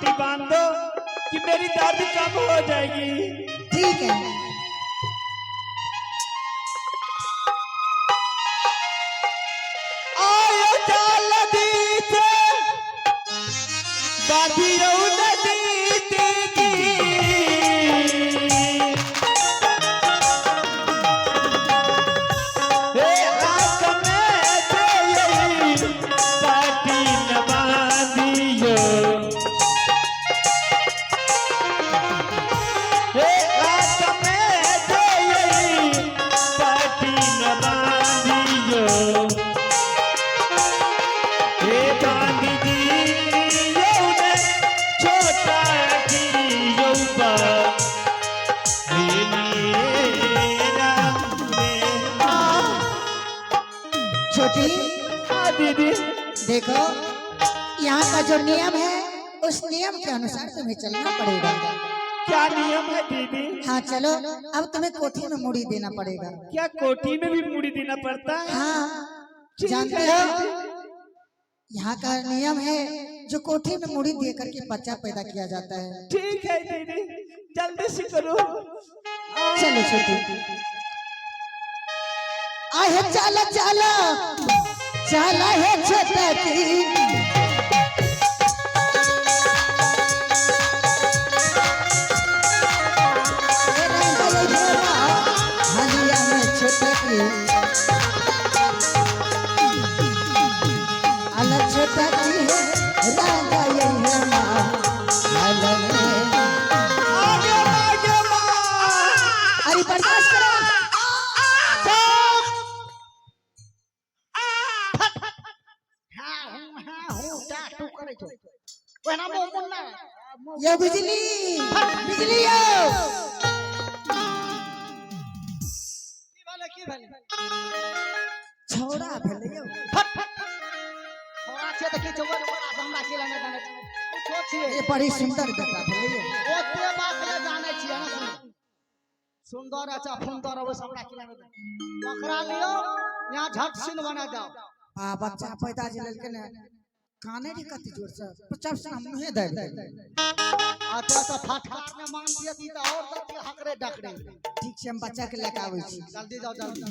पट्टी बांध दो कि मेरी दर्द कम हो जाएगी। ठीक है। आयो चल से बांधियो नदी दीदी। हे आंख में तेरी पाटी न बांधियो। हे आंख में तेरी पाटी न बांधियो। हे बांधी दियो ने छोटा कियो बा छोटी हाँ दीदी। देखो, यहाँ का जो नियम है उस नियम के अनुसार तुम्हें चलना पड़ेगा। क्या नियम है दीदी? हाँ चलो, अब तुम्हें कोठी में मुड़ी देना पड़ेगा। क्या कोठी में भी मुड़ी देना पड़ता है? हाँ, ठीक जानते है हो दीदी। यहाँ का नियम है जो कोठी में मुड़ी दे करके बच्चा पैदा किया जाता है। ठीक है दीदी, जल्दी से करो। चलो छोटी, आहे चला चला चला है छोटा की। हलिया में छोटा की अलग छोटा की है राजा ये है माँ हल में। आगे आगे माँ। अरे बर्दाश्त करो। हाँ हूँ टा टू करै छौ ओहिना मुँह मुन्ना। यो बिजली बिजली यो। की भेलै, की भेलै? छौड़ा भेलै यो। छोड़ा छियै तऽ की छौ, ओकरा से हमरा की लेने देने छै? ओ छोट छियै। ये बड़ी सुंदर बेटा भेलै यो। ओते बात ले जानै छियै ने। सुन, सुंदर अच्छा फुंदर ओहि से हमरा की लेने देने? ओकरा लियो, यहाँ झट सिन बना जाओ। आ बच्चा पैदा जे लेलकै ने, काने रे कति जोर से पचास से हम मुहे दाबि देबै। अच्छा तऽ फटकार ने मानतियै तऽ और दतियै हकरे डकरे। ठीक छै, हम बच्चा के लए के आबै छी। जल्दी जाओ जल्दी।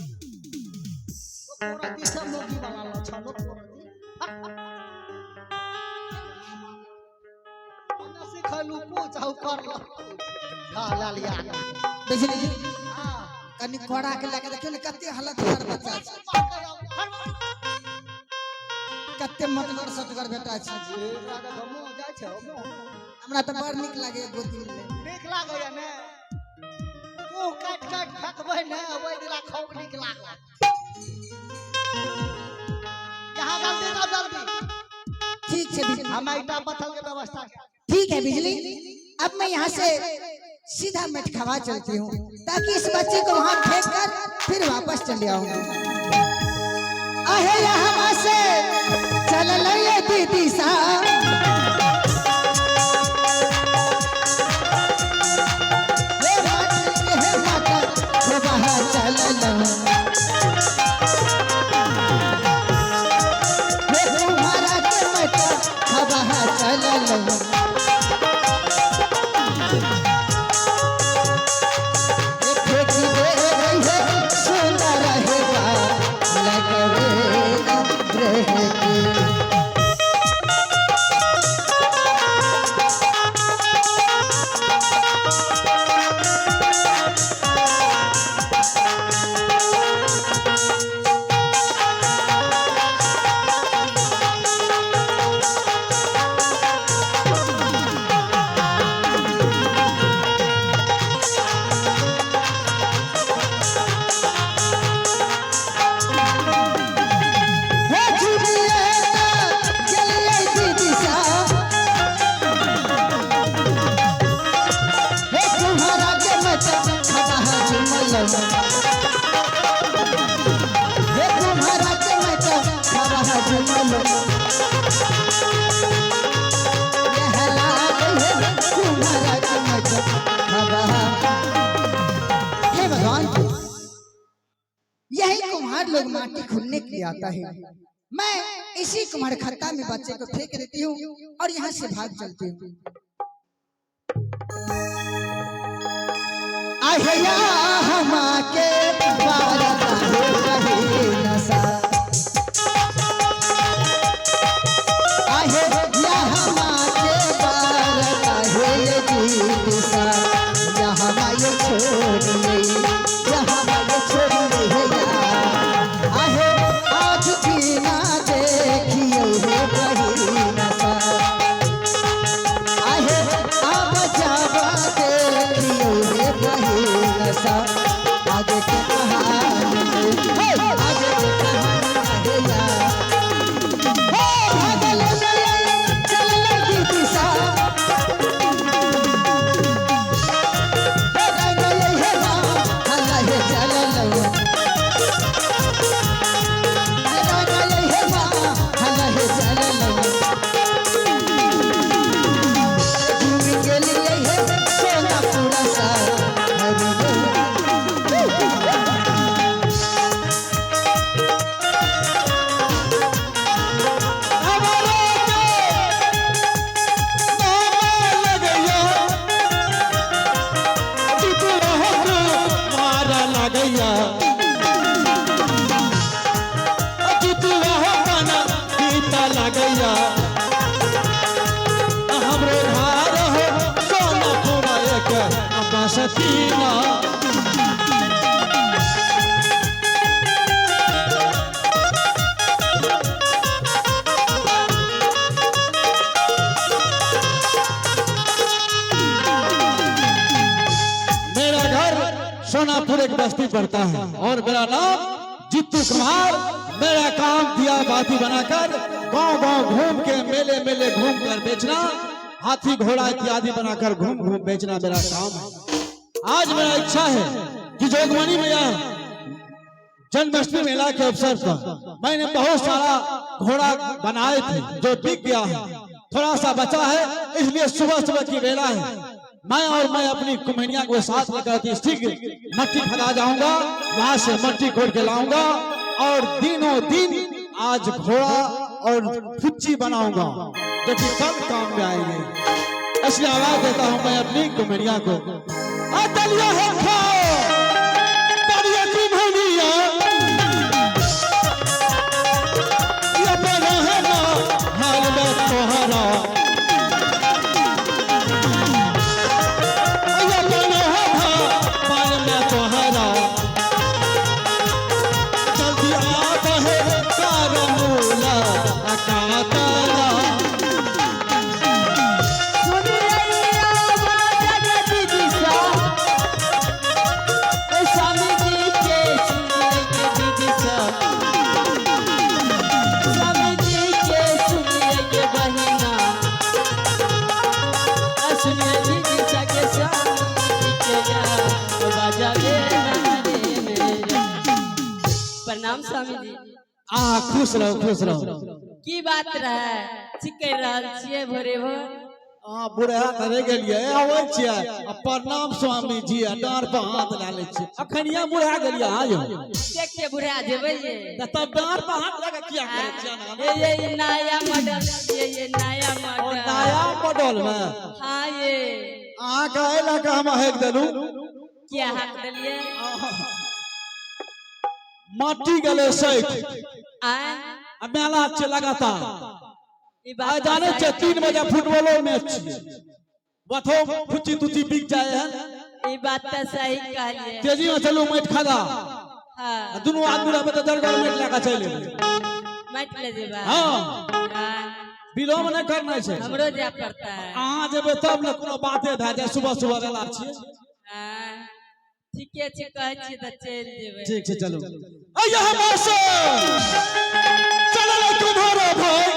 कोरती से मुर्गी बना लो छलो कोरती ओने सिखलू कुछ आउ कर लो खा ला लिया। बिजली जी, हाँ। कनि कोड़ा के लए के देखियौ ने, कते हालत खराब बच्चा छै, कते मतगर सतगर बेटा छै। एकरा देखो, मुँह जाइ छै मुँह। हमरा तऽ बड़ नीक लागैया गोदी में। नीक लागैया ने? मुँह काटि काटि फेकबै ने, ओहि दिना खूब नीक लागत। यहाँ जल्दी जाओ जल्दी। ठीक छै बिजली। हम ईटा पत्थर के व्यवस्था। ठीक है बिजली, अब मैं यहाँ से सीधा मटखवा चलती हूँ ताकि इस बच्चे को वहाँ फेंक कर फिर वापस चले आऊंगी। आहे यहाँ से चल ये दीदी सा। हे माटी, हे माता, हे बाहर चल लो। हे तुम्हारा के मटा हवा चल लो। फेंकी दे रही है सुंदर रहेगा लगवेगा रहेगी। हे जुलियत चलिए दीदी सा। हे तुम्हारा के मत खबा जुमल। हे तुम्हारा के मत खबा जुमल। यह लाल है तुम्हारा के मत खबा। हे भगवान, यही कुम्हार लोग माटी खुनने के लिए आता है। मैं इसी कुम्हार खत्ता में बच्चे को फेंक देती हूँ और यहाँ से भाग चलती हूँ। आहे हमा के बारता है कहीं नशा आहे या हमा के बारता है गीत सा यहाँ माये छोड़ यहाँ माये छोड़ है आहे आज भी ना देखियो हे कहीं नशा आहे अब जावा देखियो हे कहीं नशा आगे के कहानी हे आगे के कहानी आहे या हे भागल चल लगी दिशा हे रंगल हे राम हला हे चल लो रंगल हे राम हला हे चल लो घूम के लिए है सोना पूरा सा हरि बोल। मारा लगैया जितुआ हो मना गीता लगैया हमरे घर हो सोना पूरा एक बसतीना। मेरा घर सोनापुर एक बस्ती पड़ता है और मेरा नाम जित्तू कुमार। मेरा काम दिया बाती बनाकर गांव गांव घूम के मेले मेले घूम कर बेचना, हाथी घोड़ा इत्यादि बनाकर घूम घूम बेचना मेरा काम है। आज मेरा इच्छा है कि जोगमणि में यह जन्माष्टमी मेला के अवसर पर मैंने बहुत सारा घोड़ा बनाए थे जो बिक गया है, थोड़ा सा बचा है, इसलिए सुबह सुबह की वेला है। मैं और मैं अपनी कुम्हनिया को साथ लेकर अति शीघ्र मट्टी खदा जाऊंगा, वहां से मट्टी खोद के लाऊंगा और दिनों दिन आज घोड़ा और फुच्ची बनाऊंगा जो कि कल काम में आएंगे। इसलिए आवाज देता हूं मैं अपनी कुम्हनिया को, आ दलिया है खाओ दलिया कुम्हनिया, ये बना है ना हाल में तोहरा, ये बना है ना हाल में तोहरा, जल्दी आता है कारमूला कातला। प्रणाम स्वामी जी। आ खुश रहो खुश रहो। की बात रहे चिकर रहल छियै भोरे भोर? आ बुढ़ा करे गेलियै आबै छियै आ प्रणाम स्वामी जी आ डाँर पर हाथ ला लै छियै। अखन यहाँ बुढ़ा गेलियै अहाँ यौ। देख के बुढ़ा जेबै ये। तऽ तब डाँर पर हाथ लगा किया करै छियै अहाँ? ये नया मॉडल ये नया ओ मॉडल। नया मॉडल में हाँ ये अहाँके एहि लए कऽ हम हेक देलहुँ। क्या हाक देलियै? माटी गेलै सैठ आय आ मेला छै लगातार। ई आइ बात जानै छियै 3 बजे फुटबॉलो मैच छियै, बथो फुच्ची तुच्ची बिक जाइ है। ई बात तऽ सही कहलियै। तेजी में चलू माटि खदा। हाँ दुनू आदमी रहबै तऽ जरगर माटि लए कऽ चलि एबै। माटि ले जेबै। हाँ हाँ, विलम्ब नहि करनाइ छै। हमरो जाय पड़ता है। अहाँ जेबै तब ने कोनो बाते भए जाय, सुबह सुबह वेला छियै। हाँ, ठीके छै, कहै छियै तऽ चलि जेबै। ठीक छै चलू। अइया हम से चलल तुम्हारो भाई।